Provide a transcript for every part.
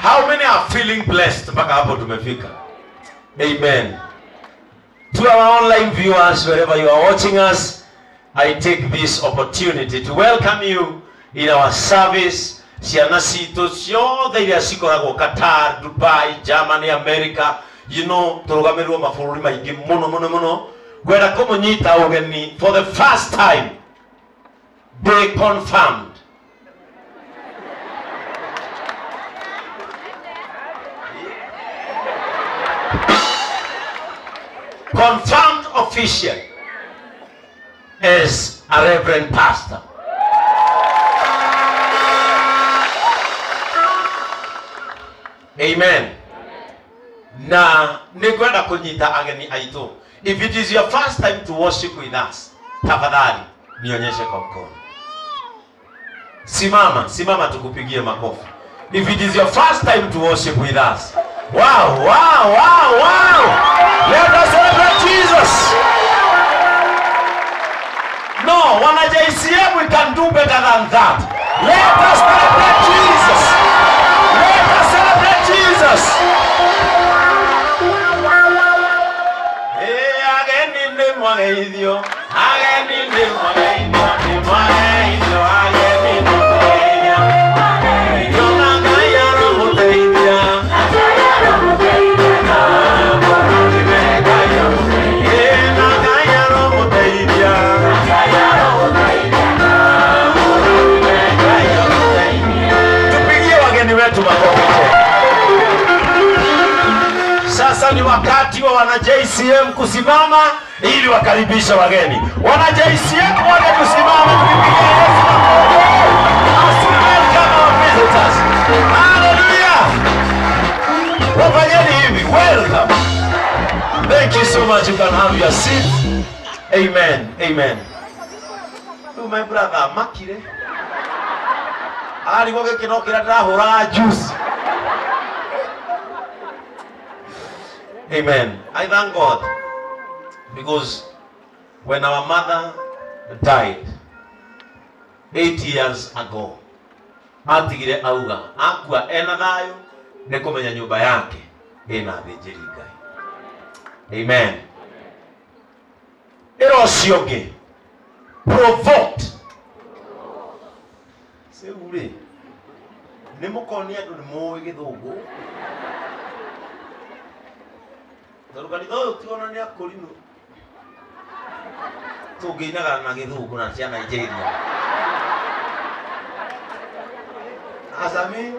How many are feeling blessed mpaka hapo tumefika? Amen. To our online viewers, wherever you are watching us, I take this opportunity to welcome you in our service. Ciana citũ ciothe iria cikoragwo Qatar, Dubai, Germany, America, tũrũgamĩrĩrwo mabũrũri maingĩ mũno mũno mũno. Ngwenda kũmũnyita ũgeni for the first time. They confirmed. Confirmed officially as a reverend pastor. Amen. Na nĩngwenda kũnyita ageni aitũ. If it is your first time to worship with us, tafadhali nionyeshe kwa mkono. Simama, simama tukupigie makofi. If it is your first time to worship with us. Wow, wow, wow, wow. Let us celebrate Jesus. No, wana JCM, we can do better than that. Let us celebrate Jesus. Let us celebrate Jesus. Hey, ageni nĩ mwageithio, ageni nĩ mwageithio, nĩ mwageithio, ageni nĩ mwageithio. Nĩona Ngai aromũteithia. Mũrathime Ngai aromũteithia. Ĩ, na Ngai aromũteithia. Mũrathime Ngai aromũteithia. Tupigie wageni wetu makofi tena. Sasa ni wakati wa wana JCM kusimama ili wakaribishe wageni. Wana JCM waje kusimama tukipigia Yesu makofi. As we welcome our visitors. Hallelujah. Wafanyeni hivi. Welcome. Thank you so much. You can have your seat. Amen. Amen. You my brother makire. Arigwo gĩkĩno kĩrĩa ndĩrahũraga juice. Amen. I thank God because when our mother died 8 years ago, atigire auga akua ena thayũ nĩ kũmenya nyũmba yake ĩna athĩnjĩri Ngai. Amen. Ĩra ũcio ũngĩ provoked. Rĩu rĩ nĩ mũkonia andũ nĩ mũĩ gĩthũngũ tondũ kanitha ũyũ ti ona nĩ akũrinũ tũngĩinaga na gĩthũngũ na cia Nigeria. Acami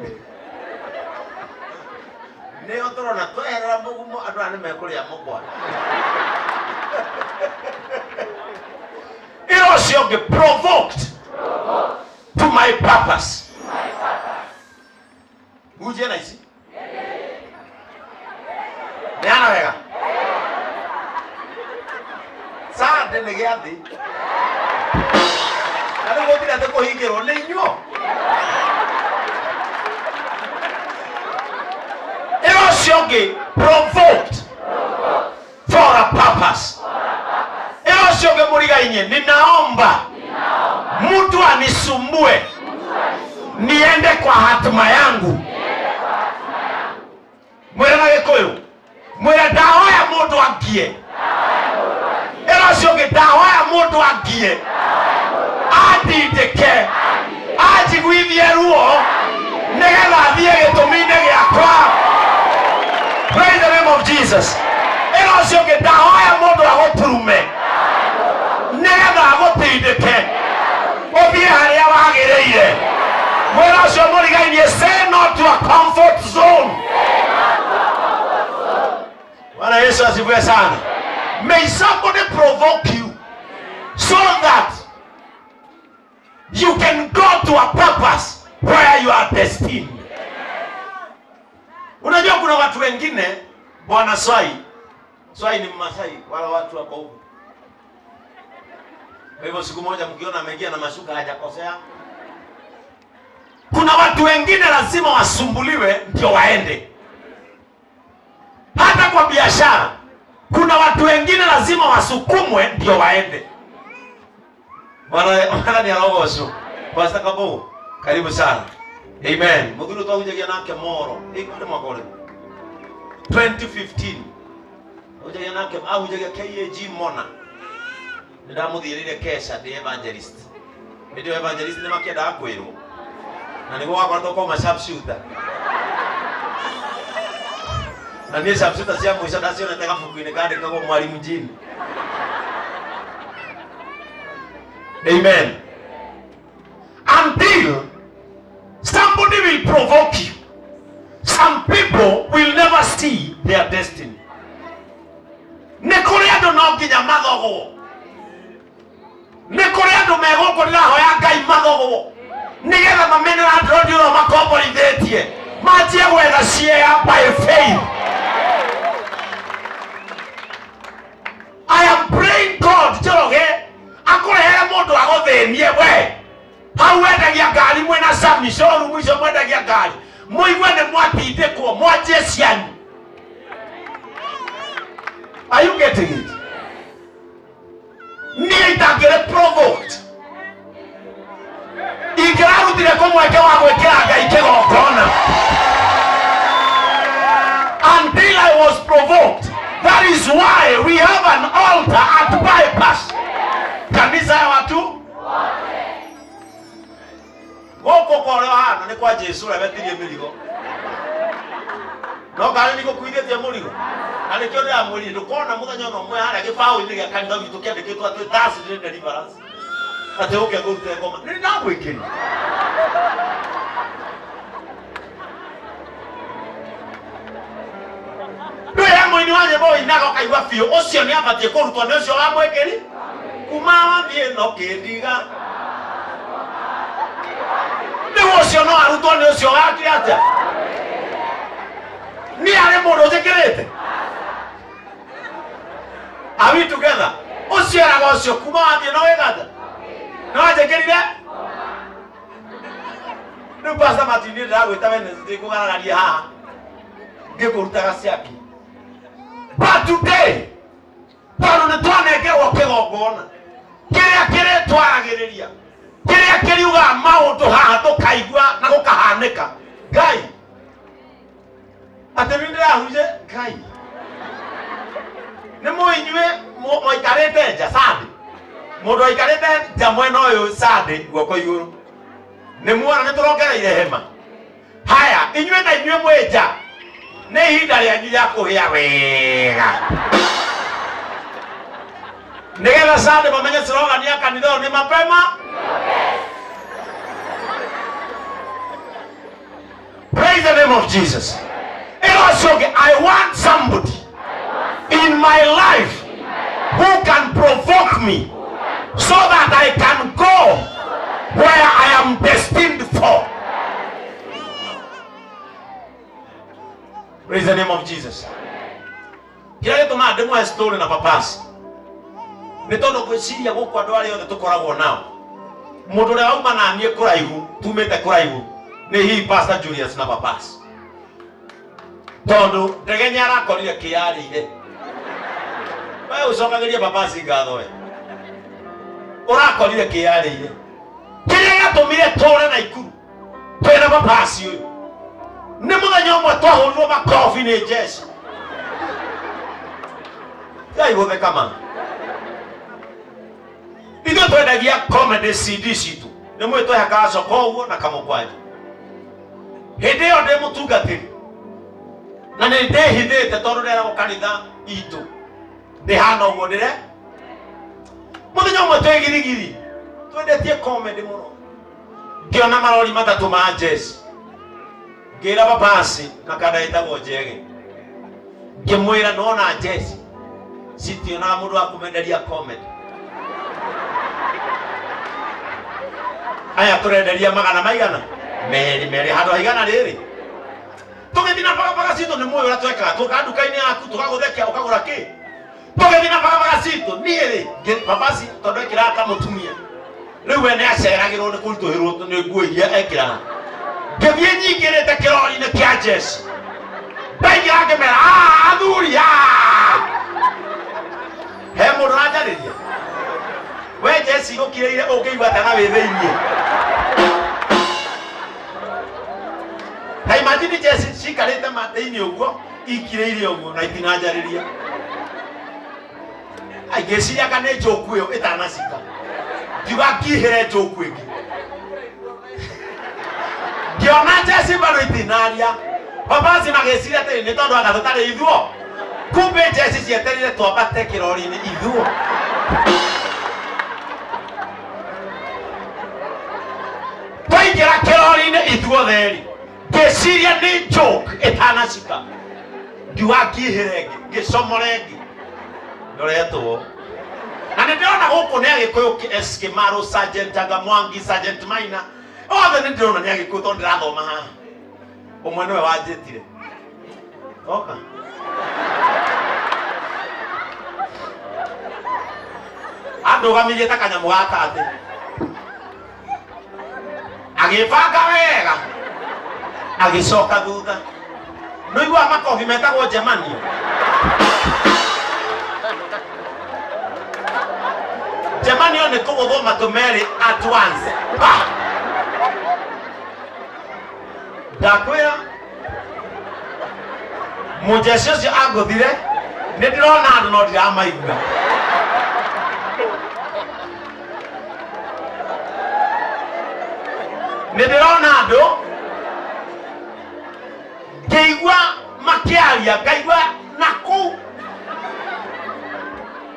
nĩo tũrona tweherera mũgumo andũ aya nĩ mekũrĩa mũkwa. Ĩra ũcio ũngĩ provoked to my purpose. Hunjie na ici neana wega. Sande nĩ gĩathĩ na rĩu gũtirĩ atĩ kũhingĩrwo nĩ inyuo. Ĩra ũcio ũngĩ provoked for a purpose. Ĩra ũcio ũngĩ mũrigainie, ninaomba mtu anisumbue niende kwa hatima yangu. Mwĩre na Gĩkũyũ, mwĩre ndahoya mũndũ angie. Ĩra ũcio ũngĩ ndahoya mũndũ angie, andindĩke, anjiguithie ruo nĩgetha thiĩ gĩtũmi-inĩ gĩakwa. Praise the name of Jesus. Ĩra ũcio ũngĩ ndahoya mũndũ agũturume nĩgetha agũtindĩke ũthiĩ harĩa wagĩrĩire. Mwĩra ũcio mũrigainie, say no to a comfort zone. Bwana Yesu asifiwe sana. May somebody provoke you so that you can go to a purpose where you are destined. Unajua kuna watu wengine, bwana Swai, Swai ni Mmasai, wala watu wako huku. Kwa hivyo siku moja mkiona ameingia na mashuka hajakosea. Kuna watu wengine lazima wasumbuliwe ndio waende. Hata kwa biashara kuna watu wengine lazima wasukumwe ndio waende. Bwana Bwana ni arogocwo. Pastor Kamau, karibu sana. Amen. Muthuri twahunjagia nake moro ĩkwarĩ mwaka ũrĩkũ? 2015 ahunjagia nake, ahunjagia KAG Mona. Nĩ ndamũthiĩrĩire kesha ndĩ evangelist. Hĩndĩ ĩyo evangelist nĩ makĩendaga kwĩrwo na nĩguo wakoretwo kwauma sharpshooter, na niĩ sharpshooter cia mũico ndacionete gabuku-inĩ kandĩkagwo mwalimu Jean. Amen. Until somebody will provoke you, some people will never see their destiny. Nĩ kũrĩ andũ no nginya mathogwo, nĩ kũrĩ andũ megũkũ ndĩrahoya Ngai mathogwo nĩgetha mamenera android ũrĩa makomborithĩtie manjie gwetha share by faith. I am praying God Njoroge akũrehere mũndũ agũthĩnie we hau wendagia ngari mwĩna Sami showroom icio mwendagia ngari, mũigue nĩ mwatindĩkwo mwanjie cianyu. Are you getting it? Niĩ itangĩrĩ provoked ingĩrarutire kũ mweke wa gwĩkĩra Ngai kĩgongona? Until I was provoked. That is why we have an altar at Bypass, kanisa ya watu gũkũ kwa ũrĩa ũhana nĩ kwa Jesu ũrĩa wetirie mĩrigo, no karĩ nĩ gũkuithĩtie mũrigo, na nĩkĩo ndĩramwĩrire ndũkona mũthenya ona ũmwe harĩa gĩbaũ-inĩ gĩa kanitha witũ kĩandĩkĩtwo atĩ Thursday deliverance, atĩ ũke ngũrute ngoma. Nĩ ndagwĩkĩria. Ndũĩ mũini wa nyĩmbo ũinaga ũkaigua biũ ũcio nĩ abatiĩ kũrutwo nĩ ũcio wa mwĩkĩri kuma wathiĩ no kĩndiga rĩu ũcio no arutwo nĩ ũcio wake atĩa? Niĩ arĩ mũndũ njĩkĩrĩte. Are we together? Ũcio eraga ũcio kuma wathiĩ no wĩka atĩa? No anjĩkĩrire rĩu. Pastor Martin, niĩ ndĩragwĩta Wednesday kũgaragaria haha ngĩkũrutaga ciaki, but today tondũ nĩ twanengerwo kĩgongona kĩrĩa kĩrĩtwaragĩrĩria, kĩrĩa kĩriugaga maũndũ haha tũkaigua na gũkahanĩka. Ngai atĩ nĩ ndĩrahunjia Ngai nĩ mũĩ inyuĩ mwaikarĩte nja Sunday, mũndũ aikarĩte nja mwena ũyũ Sunday guoko igũrũ, nĩ muona nĩ tũrongereire hema. Haya, inyuĩ na inyuĩ mwĩ nja, nĩ ihinda rĩanyu rĩa kũhĩa wega nĩgetha Sunday mamenye slogan ya kanitha ũyũ nĩ mapema. Praise the name of Jesus. Ĩra ũcio ũngĩ, "I want somebody in my life who can provoke me so that I can go where I am destined for." Praise the name of Jesus. Kĩrĩa gĩtũmaga ndĩmũhe story na papasi nĩ tondũ ngwĩciria gũkũ andũ arĩa othe tũkoragwo nao, mũndũ ũrĩa wauma na niĩ kũraihu, tumĩte kũraihu, nĩ hihi Pastor Julius na papasi, tondũ ndegenya arakorire kĩarĩire. We ũcokagĩrie papasi ngatho, we ũrakorire kĩarĩire. Kĩrĩa gĩatũmire tũre na ikuru twĩna papasi ũyũ nĩ mũthenya ũmwe twahũrirwo makobi nĩ jeshi. Ngai gũtheka ma ithuĩ twendagia comedy CD citũ, nĩ mwĩ twehakaga coko ũguo na kamũkwanjũ. Hĩndĩ ĩyo ndĩ mũtungatĩri na nĩ ndĩhithĩte tondũ nderagwo kanitha itũ ndĩhana ũguo ndĩre. Mũthenya ũmwe twĩ girigiri twendetie comedy mũno, ngĩona marori matatũ ma jeshi, ngĩra babasi na kanda ĩtagwo Njege, ngĩmwĩra, "Nona jeshi citionaga mũndũ wa kũmenderia comedy, aya tũrenderia magana maigana merĩ merĩ handũ ha igana rĩrĩ." Tũgĩthiĩ na barabara citũ, nĩ mũĩ ũrĩa twekaga, tũkaga nduka-inĩ yaku tũgagũthekia ũkagũra kĩ. Tũgĩthiĩ na barabara citũ, niĩ rĩ babasi tondũ ekĩraga ta mũtumia, rĩu we nĩ aceragĩrwo nĩ kũritũhĩrwo nĩ nguo iria ekĩraga. Ngĩthiĩ nyingĩrĩte kĩrori-inĩ kĩa jeshi, ndaingĩra ngĩmera, "Ah, athuri, ah." He mũndũ ũranjarĩria? We jeshi gũkirĩire ũngĩigua atĩa na wĩ thĩiniĩ? Imagine jeci cikarĩte matĩ-inĩ ũguo, ikirĩire ũguo na itinanjarĩria. Ai, ngĩciria anga nĩ njoku ĩyo ĩtanacika. Ngiuga ngihĩre njoku ĩngĩ. Ngĩona jeci bado itinaria. Babasi magĩciria atĩrĩ, nĩ tondũ anga tũtarĩ ithuo. Kumbe jeci cietereire twambate kĩrori-inĩ ithuo. Twaingĩra kĩrori-inĩ ithuothe-rĩ, ngĩciria nĩ joke ĩtanacika. Ngiuga ngihĩre ĩngĩ, ngĩcomora ĩngĩ. Ndoretwo. Na nĩ ndĩrona gũkũ nĩ Agĩkũyũ SK Maru, Sergeant Anga Mwangi, Sergeant Maina. Othe nĩ ndĩrona nĩ Agĩkũyũ tondũ ndĩrathoma haha. Ũmwe nĩwe wanjĩtire. Oka. Andũgamirie ta kanyamũ gaka atĩ. Agĩbanga wega. Agĩcoka thutha. Nĩũiguaga makobi metagwo njemanio? Njemanio nĩ kũgũthwo matũ merĩ at once. Ba! Ndakwĩra mũjeci ũcio angũthire, nĩ ndĩrona andũ no ndiramaigua. Nĩ ndĩrona andũ ngĩigua makĩaria, ngaigua na kũu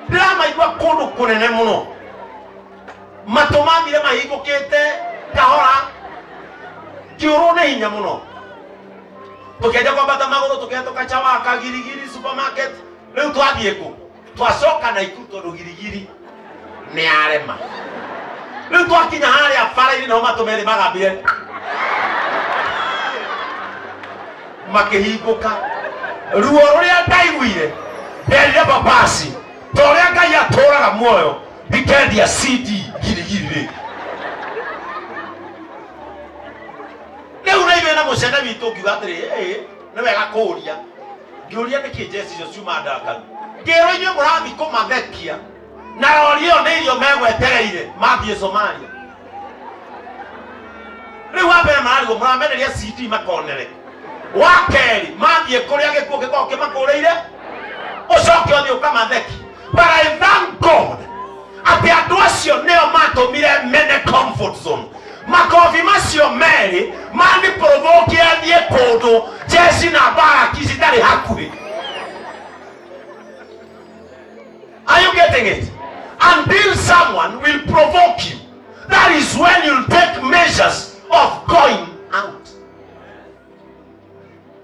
ndĩramaigua kũndũ kũnene mũno. Matũ mathire mahingũkĩte kahora, ngĩũrwo nĩ hinya mũno. Tũkĩanjia kwambata magũrũ, tũkĩhetũka Chawaka, Girigiri supermarket. Rĩu twathiĩ kũ? Twacoka Naikuru tondũ Girigiri nĩ yarema. Rĩu twakinya harĩa bara-inĩ nĩho matũ merĩ magambire makĩhingũka. Ruo rũrĩa ndaiguire, nderire babasi, ta ũrĩa Ngai atũraga muoyo, ndikendia CD Girigiri rĩngĩ. Rĩu na ithuĩ na mũcene witũ ngiuga atĩrĩ, ĩĩ nĩ wega kũũria. Ngĩũria nĩkĩ njeci icio ciuma ndakaru. Ngĩrwo inyuĩ mũrathiĩ kũmathekia na rori ĩyo nĩ irio megwetereire mathiĩ Somalia. Rĩu wa mbere mararigwo mũramenderia CD makonere. Wa kerĩ mathiĩ kũrĩa gĩkuũ gĩkoragwo kĩmakũrĩire, ũcoke ũthiĩ ũkamatheki. But I thank God atĩ andũ acio nĩo matũmire mene comfort zone. Makobi macio merĩ mani provoke athiĩ kũndũ jeci na mbaraki citarĩ hakuhĩ. Are you getting it? Until someone will provoke you, that is when you'll take measures of going out.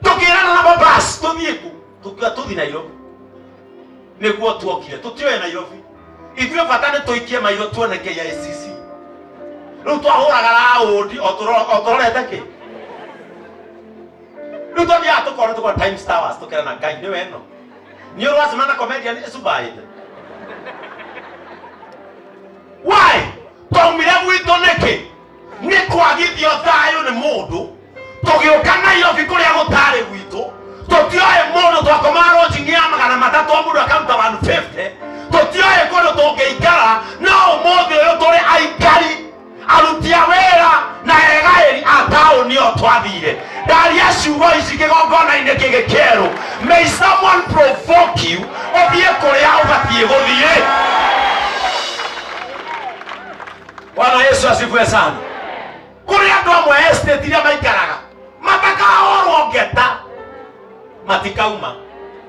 Tũkĩrana na mabasi tũthiĩ kũ? Tũkiuga tũthiĩ Nairobi. Nĩguo tuokire, tũtioĩ Nairobi. Ithuĩ bata nĩ tũikie maitho tuone KICC. Rĩu twahũraga raũndi o tũrorete kĩ? Rĩu twathiaga tũkona tũkona Times Towers tũkerana Ngai nĩwe ĩno. Nĩ ũracemana na comedian ĩcubaĩte. Why? Twaumire gwitũ nĩkĩ? Nĩ kwagithio thayũ nĩ mũndũ. Tũgĩũka Nairobi kũrĩa gũtarĩ gwitũ. Tũtioĩ mũndũ, twakomaga lodging ya 300 o mũndũ akaruta 150. Tũtioĩ kũndũ tũngĩikara, no ũmũthĩ ũyũ tũrĩ aikari, aruti a wĩra na egaĩri a taũni ĩyo twathire. Ndaria ciugo ici kĩgongona-inĩ kĩngĩ kĩerũ. May someone provoke you ũthiĩ kũrĩa ũbatiĩ gũthiĩ. Bwana Yesu asifiwe sana. Kũrĩ andũ amwe estate iria maikaraga matakahũrwo ngeta matikauma.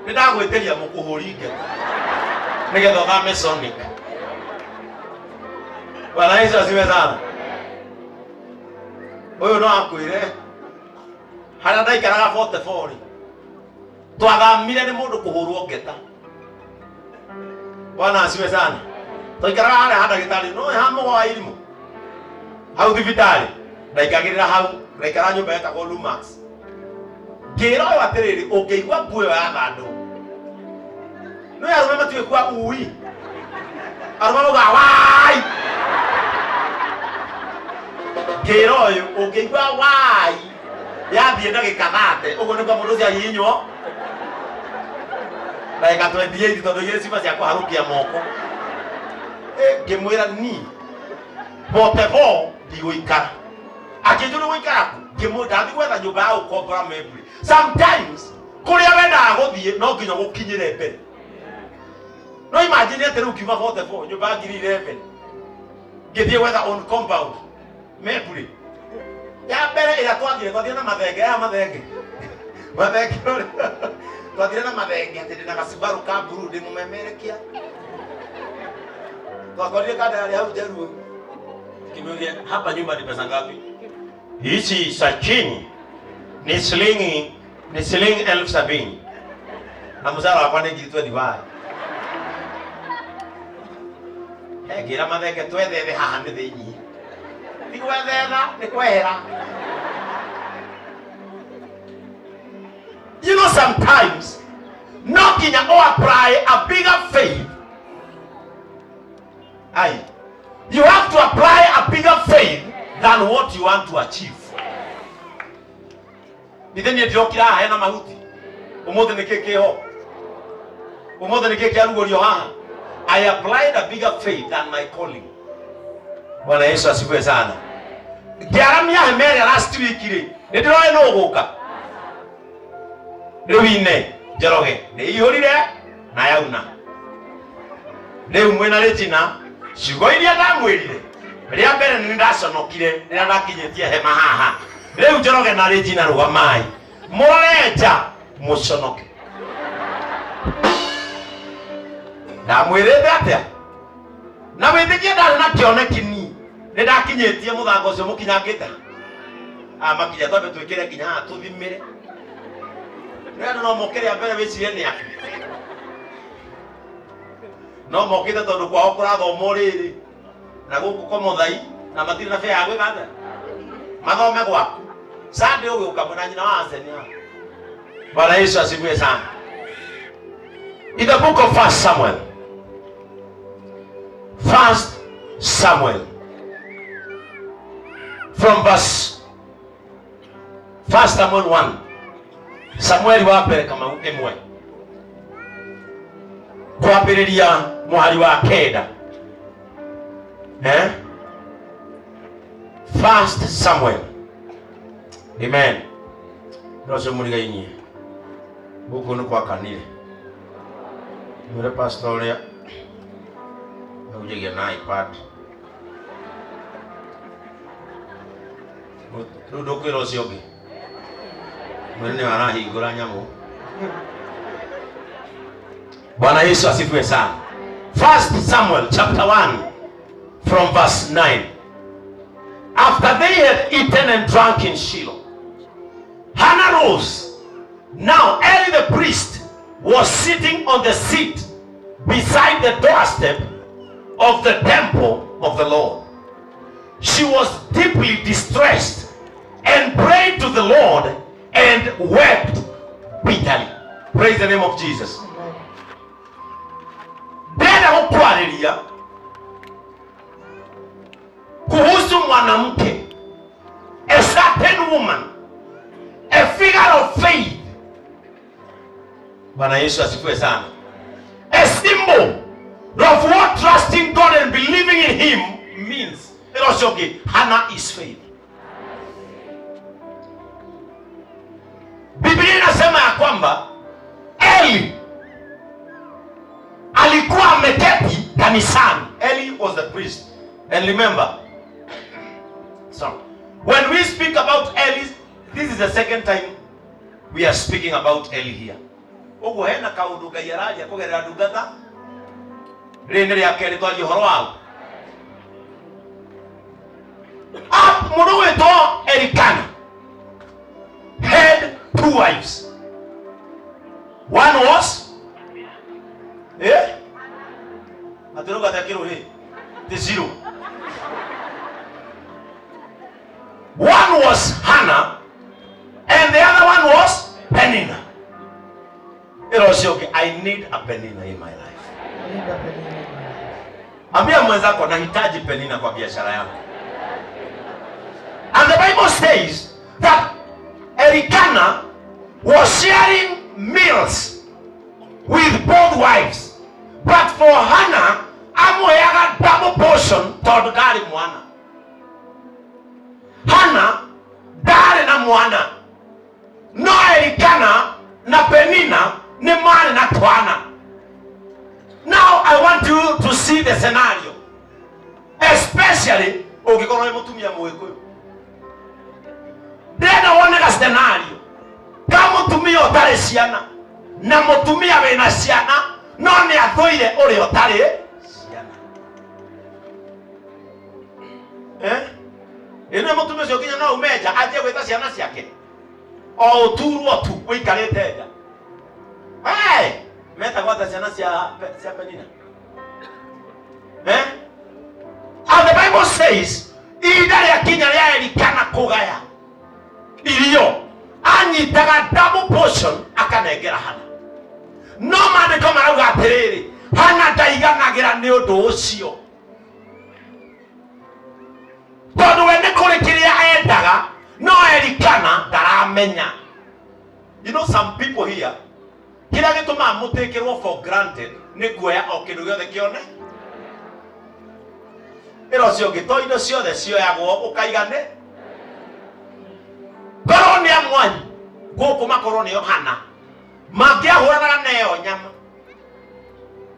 Nĩ ndagwĩtĩria mũkũhũri ngeta nĩgetha ũthame Sonic. Bwana Yesu asifiwe sana. Ũyũ no akwĩre harĩa ndaikaraga 44 rĩ, twathamire nĩ mũndũ kũhũrwo ngeta. Bwana asifiwe sana. Twaikaraga harĩa ha ndagĩtarĩ no ha mũgo wa irimũ hau thibitarĩ, ndaikagĩrĩra hau, ndaikara nyũmba yetagwo Lumax. Ngĩra ũyũ atĩrĩrĩ, ũngĩigua nguo ĩyo ya thandũ, nĩ arũme matiũĩ kuga ui, arũme maugaga wai. Ngĩra ũyũ ũngĩigua wai yathiĩ ndagĩka thate ũguo nĩguo mũndũ ũcio ahihinywo ndagĩka 28 tondũ igĩrĩ ciuma cia kũharũkia moko. Ngĩmwĩra ni bote bo ndigũikara. Akĩnjũria gũikara kũ? Ngĩmũ ndathi gwetha nyũmba ya gũkombora mebure. Sometimes kũrĩa wendaga gũthiĩ no nginya gũkinyĩre mbere. No imagine atĩ rĩu ngiuma 44 nyũmba ya ngiri 11 ngĩthiĩ gwetha on compound mebure. Ya mbere ĩrĩa twathire twathire na mathenge ya mathenge. Mathenge twathire na mathenge atĩ ndĩna gacibarũ ka mburu ndĩ mũmemerekia. Twakorire kanda yarĩ hau Jaruo. Kimeuria hapa nyumba ni pesa ngapi? Hichi cha chini ni shilingi 70,000. Na mshahara wakwa nĩ ngiri 25. Ngĩra mathenge twethethe haha nĩ thĩinĩ. Ti gwethetha, nĩ kwehera. You know sometimes no nginya o apply a bigger faith. Ai. You have to apply a bigger faith than what you want to achieve. Ithe niĩ ndĩrokire haha hena mahuti. Ũmũthĩ nĩkĩ kĩho? Ũmũthĩ nĩkĩ kĩarugũrio haha? I applied a bigger faith than my calling. Bwana Yesu asifiwe sana. Ngĩaramia hema ĩrĩa last week rĩ, nĩ ndĩroĩ nũ ũgũka. Rĩu ine Njoroge nĩ ihũrire na yauna. Rĩu mwĩna Regina ciugo iria ndamwĩrire rĩa mbere nĩ ndaconokire rĩrĩa ndakinyĩtie hema haha. Rĩu Njoroge na Regina rũgamai mũrore nja mũconoke. Ndamwĩrĩte atĩa? Na wĩtĩkie ndarĩ na kĩoneki ni nĩ ndakinyĩtie mũthanga ũcio mũkinyangĩte ha. Makinya twambe twĩkĩre nginya haha tũthimĩre. Nĩ andũ no moke rĩa mbere wĩcirie nĩ aku. No mokĩte tondũ kwao kũrathomwo rĩrĩ na gũkũ kwa Mũthai na matirĩ na bĩa ya gwĩka atĩa mathome gwaku. Sunday ũgĩũka mwĩna nyina wa Aseni haha. Bwana Yesu asifiwe sana. In the book of First Samuel, First Samuel, from verse First Samuel 1, Samueli wa mbere Kamau ĩmwe kwambĩrĩria mũhari wa kenda, eh? First Samuel, amen. No ũcio mũrigainie gũkũ nĩ gwakanire mwĩre pastor ũrĩa ahunjagia na iPad rĩu ndũkwĩra ũcio ũngĩ mwĩre nĩwe arahingũra nyamũ. Bwana Yesu asifiwe sana. First Samuel chapter 1 from verse 9. After they had eaten and drunk in Shiloh, Hannah rose. Now Eli the priest was sitting on the seat beside the doorstep of the temple of the Lord. She was deeply distressed and prayed to the Lord and wept bitterly. Praise the name of Jesus. Ndĩrenda gũkwarĩria kuhusu mwanamke, a certain woman, a figure of faith. Bwana Yesu asifiwe sana. A symbol of what trusting God and believing in him means. Ĩno ũcio ũngĩ, Hannah is faith. Biblia inasema ya kwamba Eli alikuwa ameketi kanisani. Eli was the priest. And remember, so when we speak about Eli, this is the second time we are speaking about Eli here. Ũguo hena kaũndũ Ngai araria kũgerera ndungata. Rĩrĩ nĩ rĩa kerĩ twaria ũhoro wao. Ah, mũndũ gwĩtwo Elikana had two wives. One was eh? Atĩrauga atĩa kĩrũhĩ? Ti zero. One was Hannah and the other one was Penina. Ĩra ũcio ũngĩ, I need a Penina in my life. Linda Penina in my life. Ambia mwenzako nahitaji Penina kwa biashara yangu. And the Bible says that Elikana was sharing meals with both wives. But for Hannah, amũheaga double portion tondũ ndarĩ mwana. Hannah ndarĩ na mwana no Elikana na Penina nĩ marĩ na twana. Now I want you to see the scenario, especially ũngĩkorwo wĩ mũtumia Mũgĩkũyũ. Ndĩrenda wone ga scenario ka mũtumia ũtarĩ ciana na mũtumia wĩna ciana no nĩ athũire ũrĩa ũtarĩ ciana. Eh? Ĩno mũtumia ũcio nginya no ume nja anjie gwĩta ciana ciake o ũturwo tu ũikarĩte nja. Hey! Metagwo atĩa ciana cia Penina? Eh? And the Bible says, ihinda rĩakinya rĩa Elikana kũgaya irio, anyitaga double portion akanengera Hana. No maandĩko marauga atĩrĩrĩ, Hana ndaiganagĩra nĩ ũndũ ũcio, tondũ we nĩ kũrĩ kĩrĩa endaga, no Elikana ndaramenya. You know some people here, kĩrĩa gĩtũmaga mũtĩkĩrwo for granted nĩ kuoya o kĩndũ gĩothe kĩone ĩra ũcio ũngĩ, to indo ciothe cioyagwo ũkaigane. Korwo nĩ amwanyu gũkũ, makorwo nĩo Hana mangĩahũranaga na ĩyo nyama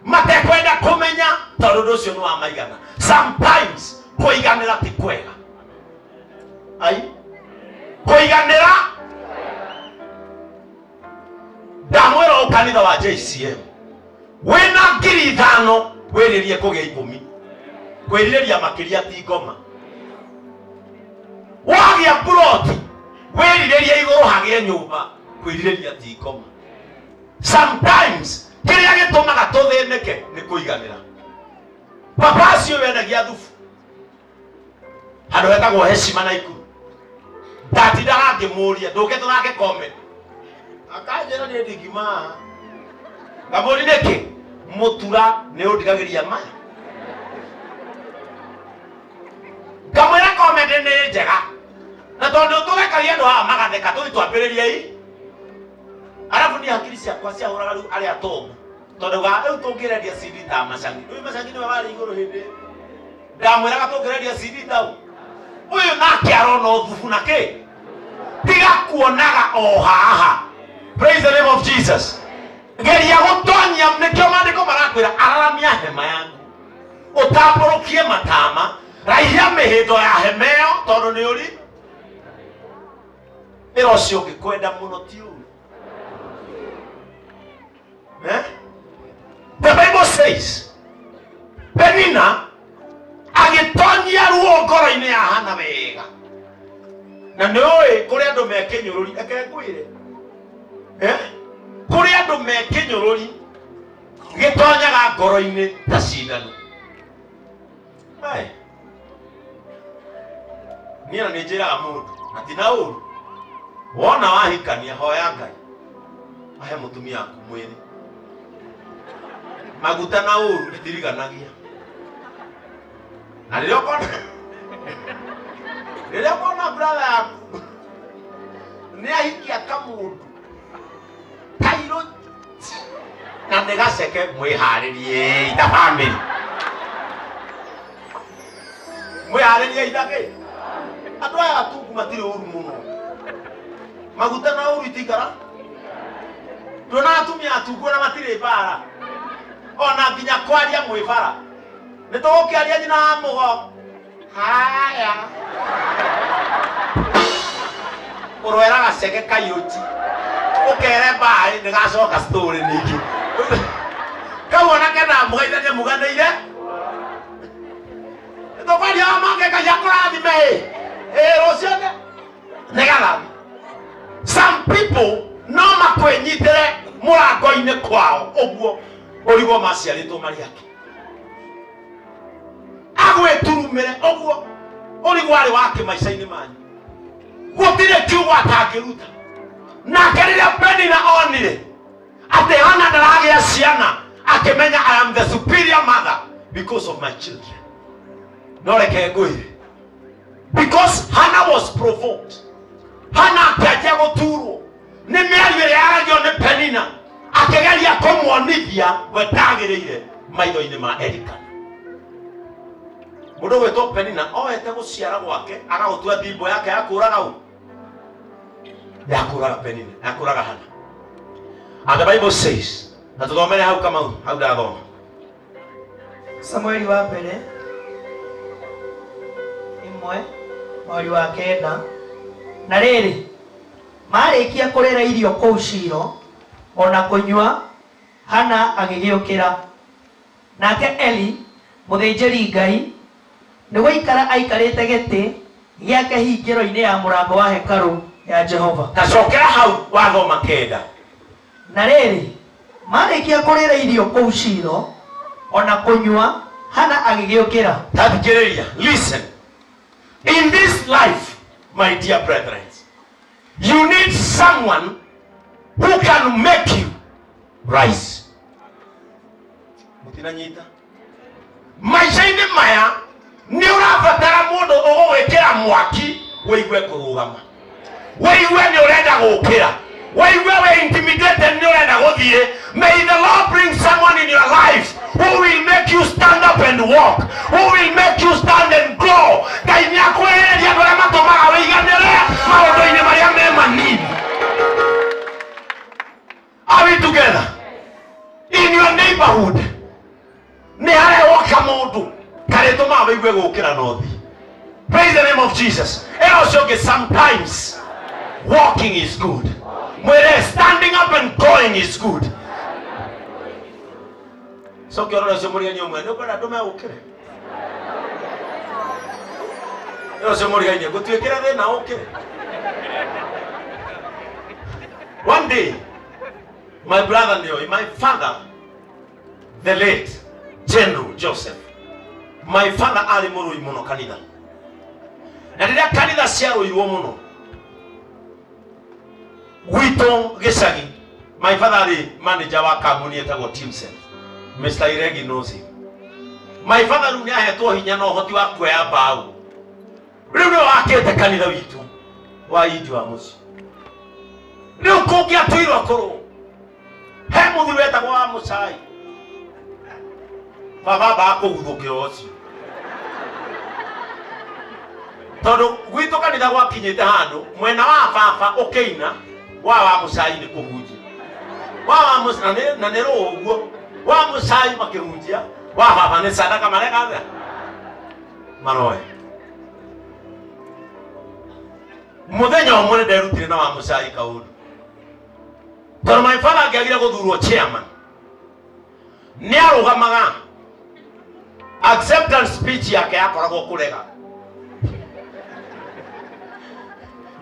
matekwenda kũmenya, tondũ ũndũ ũcio nĩ wa maigana. Sometimes kũiganĩra ti kwega. Ai, kũiganĩra, ndamwĩra ũũ, kanitha wa JCM, wĩna 5,000 wĩrĩrie kũgĩa 10, kwĩrirĩria makĩria ti ngoma. Wagĩa puroti wĩrirĩrie igũrũ hagĩe nyũmba, kwĩrirĩria ti ngoma. Sometimes kĩrĩa gĩtũmaga tũthĩnĩke nĩ kũiganĩra. Papa acio wendagia thubu handũ hetagwo Heshima na Ikuru, ndatindaga ngĩmũria ndũke tũthake comedy, akanjĩra niĩ ndingiuma. Ngamũria nĩkĩ, mũtura nĩ ũndigagĩria maya. Ngamwĩra comedy nĩ njega, na tondũ tũgekagia andũ haha magatheka, tũthi twambĩrĩrie i arabu niĩ hakiri ciakwa ciahũraga rĩu arĩa atongu, tondũ ga rĩu tũngĩrendia CD ta Macangi, rĩu Macangi nĩwe warĩ igũrũ hĩndĩ ĩyo. Ndamwĩraga tũngĩrendia CD tau ũyũ nake arona ũthubu na kĩ tiga kuonaga o haha. Praise the name of Jesus. Geria gũtonyia, nĩkĩo maandĩko marakwĩra araramia hema yaku, ũtambũrũkie matama, raihia mĩhĩndo ya hema ĩyo, tondũ nĩ ũri ĩra ũcio ũngĩ kwenda mũno ti ũru. Eh? The Bible says Penina agĩtonyia ruo ngoro-inĩ ya Hana wega, na nĩ ũĩ kũrĩ andũ me kĩnyũrũri. Reke ngwĩre, eh? Kũrĩ andũ me kĩnyũrũri gĩtonyaga ngoro-inĩ ta cindano. Ai. Niĩ na nĩ njĩraga mũndũ na ti na ũru, wona wahikania, hoya Ngai ahe mũtumia waku mwĩrĩ maguta, na ũru itiriganagia. Na rĩrĩa ũkona brother yaku nĩ ahikia kamũndũ kairũ na nĩ gaceke, mwĩharĩriei ta family, mwĩharĩriei ta kĩ. Andũ aya atungu matirĩ ũru mũno, maguta na ũru itikara. Tuona atumia atungu na matirĩ mbara, ona nginya kwaria mwĩ bara nĩ tũgũkĩaria nyina wa mũgo haya ũrwera gaceke kaiũti ũkere mbaĩ nĩ gacoka story ningĩ kau ona kena mũgeithanie muganĩire nĩ tũkwaria wa make. Ngai akũrathime. Ĩ rũciũ nĩgetha some people no makwĩnyitĩre mũrango-inĩ kwao ũguo ũrigwo maciarĩtwo marĩ ake, agwĩturumĩre ũguo ũrigwo arĩ wake maica-inĩ manyu, gũtirĩ kiugo atangĩruta. Nake rĩrĩa Penina onire atĩ Hana ndaragĩa ciana, akĩmenya, "I am the superior mother because of my children." No reke ngwĩre, because Hannah was provoked, Hana akĩanjia gũturwo nĩ mĩario ĩrĩa yaragio nĩ Penina, akĩgeria kũmuonithia we ndagĩrĩire maitho-inĩ ma Elikana. Mũndũ gwĩtwo Penina oete gũciara gwake agagũtua thimbo yake ya kũraga ũ. Ya kũraga Penina, ya kũraga Hana. And the Bible says, na tũthomere hau Kamau, hau ndathoma. Samueli wa mbere 1 mweri wa 9. Na rĩrĩ, marĩkia kũrĩra irio kũu Shilo ona kũnyua, Hana agĩgĩũkĩra. Nake Eli mũthĩnjĩri Ngai nĩ gũikara aikarĩte gĩtĩ gĩake hingĩro-inĩ ya mũrango wa hekarũ ya Jehova. Tacokera hau wathoma 9. Na rĩrĩ, marĩkia kũrĩra irio kũu Shilo ona kũnyua, Hana agĩgĩũkĩra. Tathikĩrĩria, listen. In this life, my dear brethren, you need someone who can make you rise. Mũtinanyita? Maica-inĩ maya nĩ ũrabatara mũndũ ũgũgwĩkĩra mwaki wĩigue kũrũgama, wĩigue nĩ ũrenda gũkĩra, wĩigue wĩ intimidated nĩ ũrenda gũthiĩ. May the Lord bring someone in your life who will make you stand up and walk, who will make you stand and go. Ngai nĩ akwehereria andũ arĩa matũmaga wĩiganĩre maũndũ-inĩ marĩa me manini. Are we together? In your neighborhood nĩ harehwo kamũndũ karĩtũmaga wĩigue gũkĩra na ũthiĩ. Praise the name of Jesus. Ĩra ũcio ũngĩ, sometimes walking is good. Mwĩre, standing up and going is good. Cokia ũrore ũcio mũrigani ũmwe, nĩ ũkwenda ndũme ũkĩre? Ĩra ũcio mũrigainie, ngũtuĩkĩre thĩna ũkĩre. One day, my brother nĩoĩ, my father, the late General Joseph, my father arĩ mũrũi mũno kanitha. Na rĩrĩa kanitha ciarũirwo mũno gwitũ gĩcagi, my father arĩ manager wa kambuni ĩtagwo Teamsen. Mr. Iregi knows him. My father rĩu nĩ ahetwo hinya na ũhoti wa kuoya mbaũ. Rĩu nĩwe wakĩte kanitha witũ wa Inji wa mũciĩ. Rĩu kũngĩatuirwo kũrwo he mũthuri wetagwo wa mũcai, baba ambaga kũguthũkĩra ũcio, tondũ gwitũ kanitha gwakinyĩte handũ mwena wa baba ũkĩina wa mũcai nĩ kũhunjia wa mũcai na nĩ rũũ ũguo wa mũcai makĩhunjia wa baba nĩ sadaka mareka atĩa maroe. Mũthenya ũmwe nĩ nderutire na wa mũcai kaũndũ, tondũ my father angĩagire gũthurwo chairman nĩ arũgamaga acceptance speech yake yakoragwo kũrega.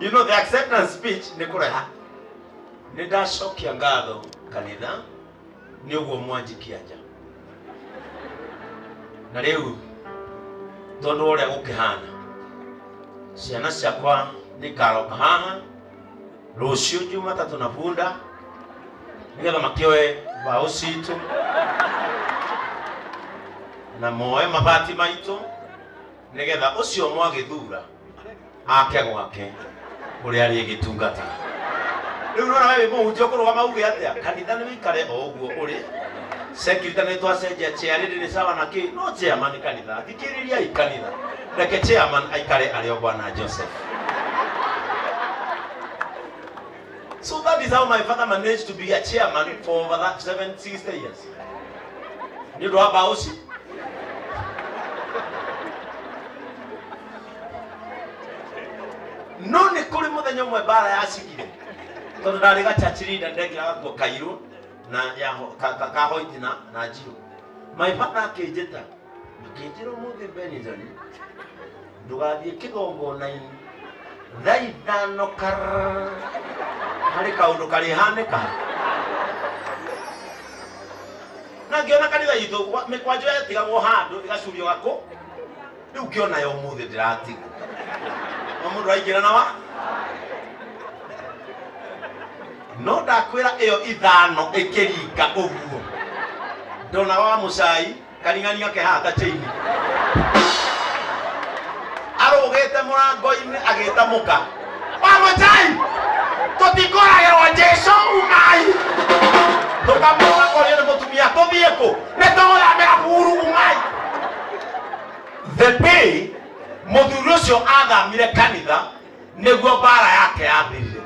You know the acceptance speech nĩ kũrega. Nĩ ndacokia ngatho kanitha nĩ ũguo mwanjikia nja, na rĩu tondũ wa ũrĩa gũkĩhana, ciana ciakwa nĩ ikaroka haha rũciũ Jumatatũ na bunda nĩgetha makĩoe mbaũ citũ na moe mabati maitũ, nĩgetha ũcio mwagĩthura ake gwake ũrĩa arĩgĩtungata. Rĩu nona we wĩ mũhunjia ũkũrũgama uge atĩa? Kanitha nĩ wĩikare o ũguo ũrĩ, secretary nĩ twacenjia, chair rĩrĩ nĩ sawa na kĩ, no chairman kanitha, thikĩrĩriai kanitha, reke chairman aikare arĩ o bwana Joseph. So that is how my father managed to be a chairman for over that 7 60 years. Nĩ ũndũ wa mbaũ ci no nĩ kũrĩ mũthenya ũmwe mbara yacigire, tondũ ndarĩ gachachirida, ndekĩraga nguo kairũ na ya ka white na njirũ. My father akĩnjĩta, akĩnjĩra, ũmũthĩ Benson ndũgathiĩ kĩgongona-inĩ thaa 5 kar harĩ kaũndũ karĩhanĩka. Na ngĩona kanitha itũ mĩkwanjũ yatigagwo handũ ĩgacurio gakũ, rĩu ngĩona ya ũmũthĩ ndĩratigwo no mũndũ aingĩra na wa no ndakwĩra ĩyo 5 ĩkĩringa ũguo, ndona wa mũcai karing'ania ke haha ta chain arũgĩte mũrango-inĩ agĩta mũka wa mũcai, tũtikũragĩrwo Jesu umai. Tũkamũra korio nĩ mũtumia, tũthiĩ kũ? Nĩ tũgũthamĩra buru, umai. The day mũthuri ũcio athamire kanitha nĩguo mbara yake yambĩrire.